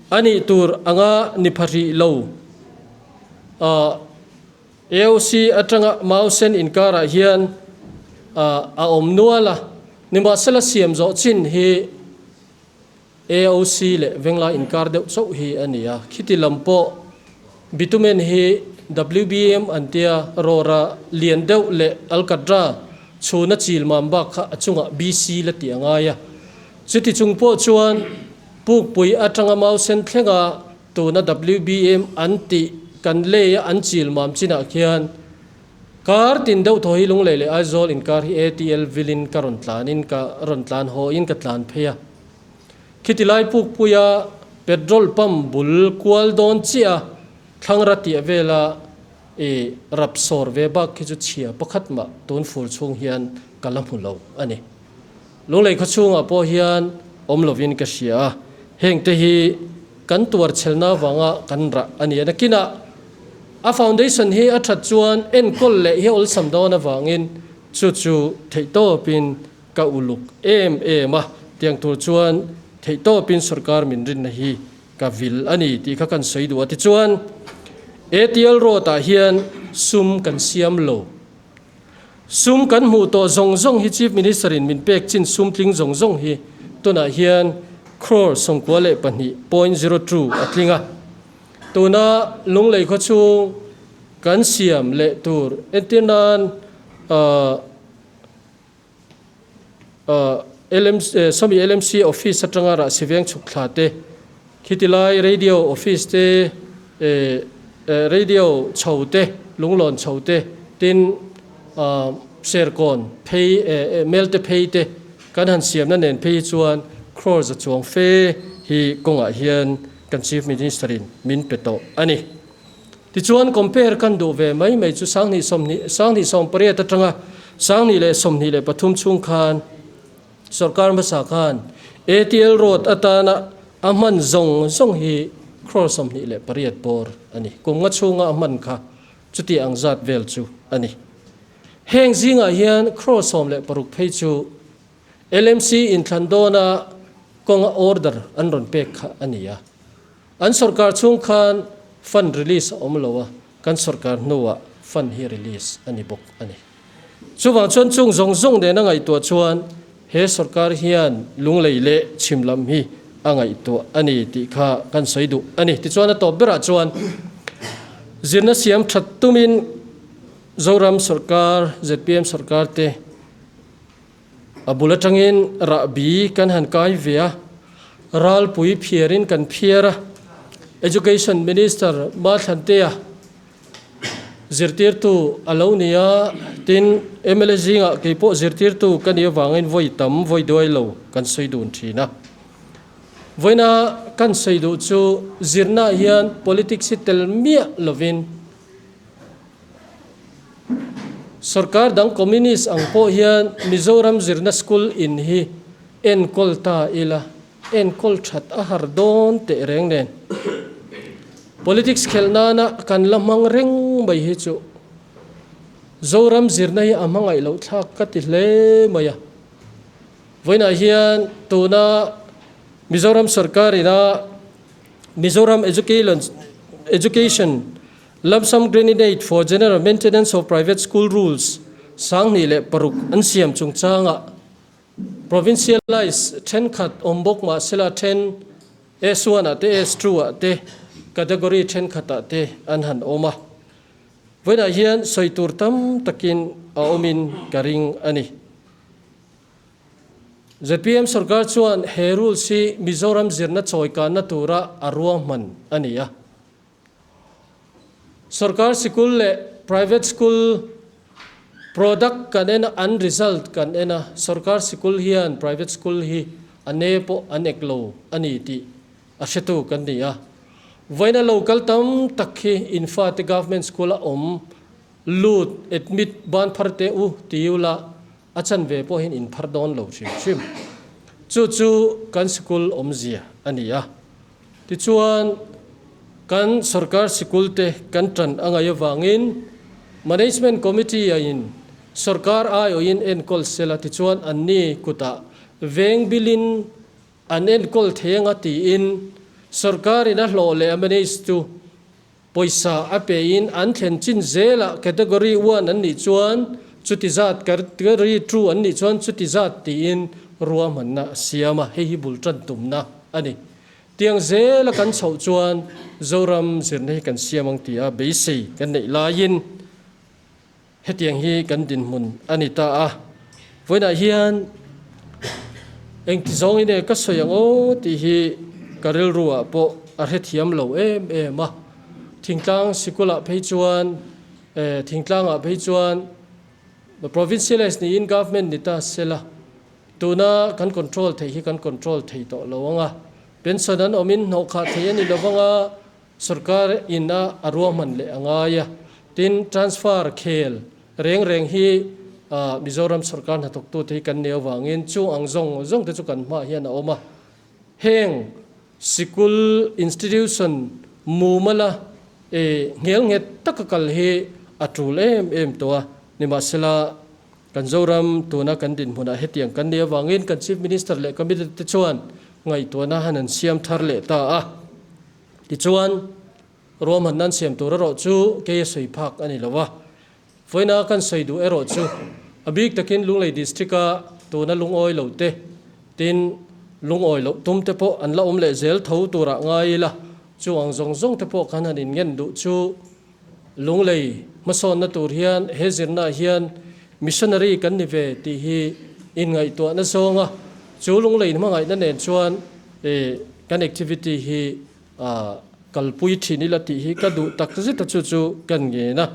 a nih tur anga ni pharih lo. AOC atanga Mausen inkarah hian a awm nual a, nimahsela siam zawh chin hi AOC leh Venglai inkar deuh chauh hi a ni a. Khiti lam pawh bitumen hi WBM an tia rawra lian deuh leh alkatra chhuna chil mam bak kha a chungah BC la tih a ngai a. Chuti chung pawh chuan Pukpui atanga Mausen thlenga Tuna WBM an tih kan lei a an chil mam chinah khian kar tin deuh thaw hi Lunglei leh Aizawl inkar hi ATL vilin ka rawn tlan in ka rawn tlan haw in ka tlan phei a. Khiti lai pukpuia petrol pump bul kual dawn chiah a thlangra tih vela i rap sawr ve bak khi chu chhia pakhat mah tun fur chhung hian ka la hmu lo a ni. Lunglei khaw chhungah pawh hian awm lovin ka hria a, hengte hi kan tuar chhelna avanga kan rah a ni a. Nakinah a foundation hi a that chuan enkawl leh hi a awlsam dawn avangin chu chu theihtawpin ka uluk em em a, tiang tur chuan theihtawpin sorkar min rinna hi ka vil a ni tih kha kan sawi duh a. Tichuan ATL road ah hian sum kan siam lo. Sum kan hmuh tawh zawng zawng hi Chief Minister in min pek chin sum tling zawng zawng hi tunah hian crore 92.02 a tling a. Tuna Lunglei khaw chhung kan siam leh tur entir nan LMC sawmi LMC office atanga rahsi veng chhuk thla te khitilai radio office te radio chho te lunglawn chho te tin serkawn phei melte phei te kan han siamna nen phei hi chuan crore za chuang fe hi kawngah hian kan chief minister in min pe tawh a ni. Tichuan compare kan duh ve mai mai chu sanghnih sawmhnih sanghnih sawmpariat atanga sanghnih leh 23 chhung khan sorkar hmasa khan ATL road atana a hman zawng zawng hi crore 28 bawr a ni. Kum nga chhunga a hman kha chuti ang zat vel chu a ni. Heng zingah hian crore 16 phei chu LMC inthlan dawna kawnga order an rawn pek kha a ni a. An sorkar chhung khan fund release a awm lo a, kan sorkar hnuah fund hi release a ni bawk a ni. Chuvang chuan chung zawng zawng nena ngaihtuah chuan he sorkar hian Lunglei leh chhim lam hi a ngaihtuah a ni tih kha kan sawi duh a ni. Tichuan a tawp berah chuan zirna siam that tumin Zoram sorkar, zpm sorkar te A bul atangin rahbi kan han kai ve a, ralpui phiarin kan phiar a. Education Minister Mathlantea zirtirtu a lo ni a, tin mla zingah kei pawh zirtirtu ka nih avangin vawi tam vawi duai lo kan sawi dun thin a. Vawiina kan sawi duh chu zirnaah hian politics hi tel miah lovin, Sorkar dang Communist ang pawh hian Mizoram zirna school in hi enkawl ta ila, enkawl that a har dawn teh reng nen. Politics khelh nana kan la hmang reng mai hi chu Zoram zirna hi a hmangaih loh thlak ka ti hle mai a. Vawiinah hian tuna Mizoram sorkar ina. Mizoram Education Lump Sum Grant Aid for General Maintenance of Private School Rules 2006 an siam chungchangah Provincialise thenkhat awm bawk mahsela then S1 ah te S2 ah te category thenkhat ah te an han awm a. Vawiinah hian sawi tur tam takin a awmin ka ring a ni. Zpm sorkar chuan he rules hi Mizoram zirna chawikanna tura a ruahman a ni a. Sorkar sikul leh private school product kan en a, an result kan en a, sorkar sikul hian private school hi a ne pawh an ek lo a ni tih a hretu kan ni a. Vawiina local tam tak hi in fate government school a awm lut admit ban phar teh u ti ula a chanve pawhin in phar dawn lo hrim hrim. Chu chu kan sikul awmzia a ni a. Tichuan, kan sorkar sikulte kan tan a ngaih avangin Management Committee-a in sorkar aiawhin enkawl sela tichuan anni kutah veng bilin an enkawl thei anga tiin sorkarin a hlawh leh a manage chu pawisa a pein an thlen chin zelah Category One an nih chuan chuti zat, Category Two an nih chuan chuti zat tiin ruahmanna a siam a, hei hi bul tan tumna a ni. Tiang zela kan chhoh chuan Zoram zirna hi kan siam ang tia beisei kan neih laiin hetiang hi kan dinhmun a ni ta a. Vawiinah hian engti zawng ine ka sawi ang aw tih hi ka rilruah pawh a hrethiam lo em em a. Thingtlang sikulah phei chuan thingtlangah phei chuan Provincialise niin Government ni ta sela. Tuna kan control theih hi kan control thei tawh lo ang a, pension an awmin hnawhkhah thei a ni lo vang a, sorkar in a a ruahman leh a ngai a. Tin, transfer khel reng reng hi Mizoram sorkar hnathawktute hi kan nei avangin chung ang zawng zawng te chu kan hmaah hian a awm a. Heng sikul institution mumala nghel nghet taka kal hi a tul em em tawh a, nimahsela Kan Zoram tuna kan dinhmunah hetiang kan nih avangin kan Chief Minister leh Cabinet te chuan ngaihtuahna han an siam thar leh ta a. Tichuan, ruahmanna an siam tur erawh chu kei a sawi phak a ni lo a. Vawiina kan sawi duh erawh chu a bik takin Lunglei District-a tuna lungawi lo te, tin lungawi loh tum te pawh an la awm leh zel tho turah ngai ila, chu ang zawng zawng te pawh kan han inngen duh chu Lunglei hmasawnna tur hian he zirnaah hian missionary kan ni ve tih hi inngaihtuahna zawnga chu Lunglei hmangaihna nen chuan kan activity hi kalpui thin ila tih hi ka duh tak zet a, chu chu kan ngen a,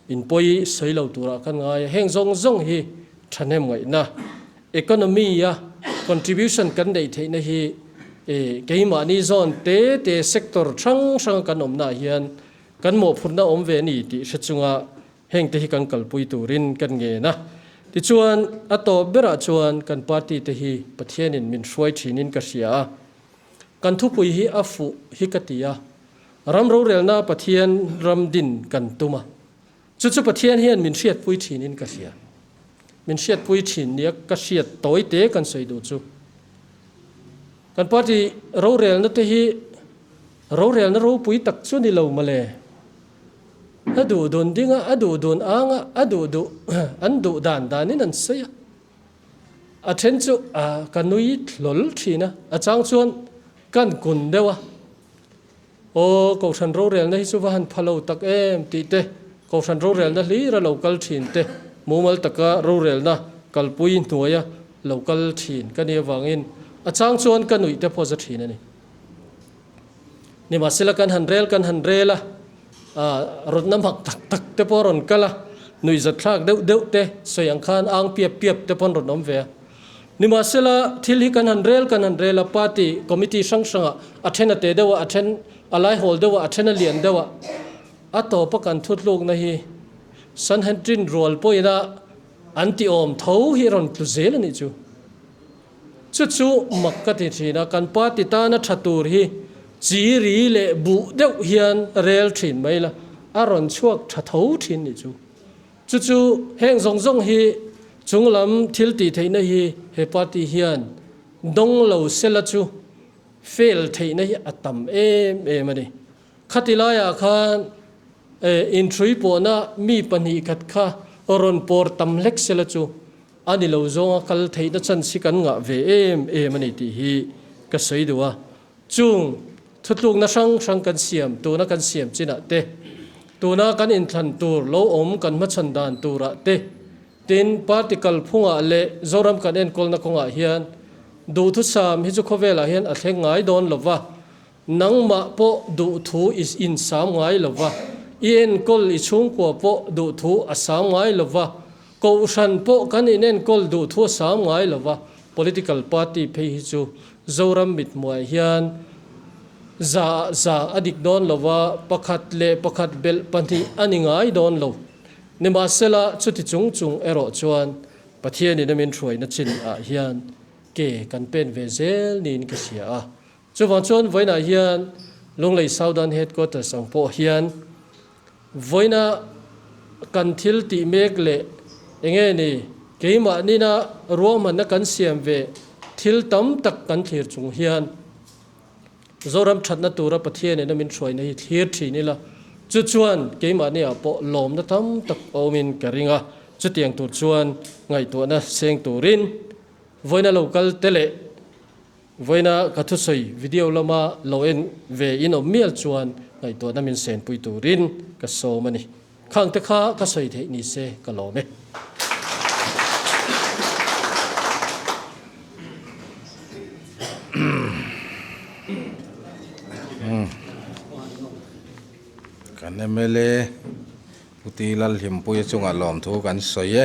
inpawi sawi lo turah kan ngai a, heng zawng zawng hi thahnem ngaihna economy a contribution kan neih theihna hi keimahni zawn te te sector hrang hranga kan awmnaah hian Kan mawhphurhna awm ve a ni tih hre chunga hengte hi kan kalpui turin kan ngen a. Tichuan, a tawp berah chuan kan party te hi Pathianin min hruai thinin ka hria a. Kan thupui hi a fuh hi ka ti a. Ram rorelna Pathian ram din kan tum a. Chu chu Pathian hian min hriatpui thinin ka hria. Min hriatpui thin nia ka hriat tawi te kan sawi duh chu. Kan party rorelna te hi Rorelna ropui tak chu ni lo mawle. A duh dun ding a, a duh dun ang a, a duh duh an duh dan danin an sawi a. A then chu a ka nui hlawl thin a, a chang chuan kan kun deuh a. Aw, Kohhran rorelna hi chu va han pha lo tak em tih te, Kohhran rorelna hlir a lo kal thin te, mumal taka rorelna kalpui hnuaia lo kal thin ka nih avangin a chang chuan ka nuih te pawh za thin a ni. Nimahsela kan han rel kan han rel a, rawtna mak tak tak te pawh a rawn kal a, nuihzatthlak deuh deuh te sawi ang khan ang piap piap te pawh an rawn awm ve a. Nimahsela thil hi kan han rel kan han rel a, party committee hrang hrangah a then a te deuh a, a then a laihawl deuh a, a then a lian deuh a, a tawpa kan thutlukna hi Sanhedrin rual pawhin a an ti awm tho hi a rawn tlu zel a nih chu. Chu chu mak ka ti thin a, kan party tana tha tur hi chi ri leh buh deuh hian rel thin mai la, a rawn chhuak tha tho thin nih chu. Chu chu heng zawng zawng hi chunglam thil tih theihna hi he party hian dawng lo sela chu. Fail theihna hi a tam em em a ni. Khati laiah khan inhrui pawhna mi pahnihkhat kha rawn pawr tam hlek sela chu a ni lo zawnga kal theihna chance hi kan ngah ve em em a ni tih hi ka sawi duh a. Chung thutlukna hrang hrang kan siam tuna kan siam chinah te, tuna kan inthlan tur lo awm kan hmachhan dan turah te, Tin, party kalphungah leh Zoram kan enkawlna kawngah hian duhthusam hi chu khawvelah hian a thleng ngai dawn lo va, nangmah pawh duhthu i insam ngai lo va, i enkawl i chhungkua pawh duhthu a sam ngai lo va, kohhran pawh kan inenkawl duhthu a sam ngai lo va, political party phei hi chu Zoram mithmuaiah hian za za a dik dawn lo va, pakhat leh pakhat belh pahnih a ni ngai dawn lo. Nimahsela, chuti chung chung erawh chuan Pathianin a min hruaina chin ah hian ke kan pen ve zel niin ka hria a. Chuvang chuan vawiinah hian Lunglei Southern Headquarters ang pawh hian vawiina kan thil tih mek leh enge ni keimahnina ruahmanna kan siam ve thil tam tak kan thlir chung hian Zoram thatna tura Pathianin a min hruaina hi thlir thin ila, chu chuan keimahniah pawh lawmna tam tak a awmin ka ring a, chutiang tur chuan ngaihtuahna seng turin vawiina lo kal te leh vawiina ka thusawi video lama lo en ve in awm mial chuan ngaihtuahna min senpui turin ka sawm a ni. Khangte kha ka sawi theih ni se ka lawm e. Kan mla Pu Ti Lalhlimpuia chungah lawmthu kan sawi e.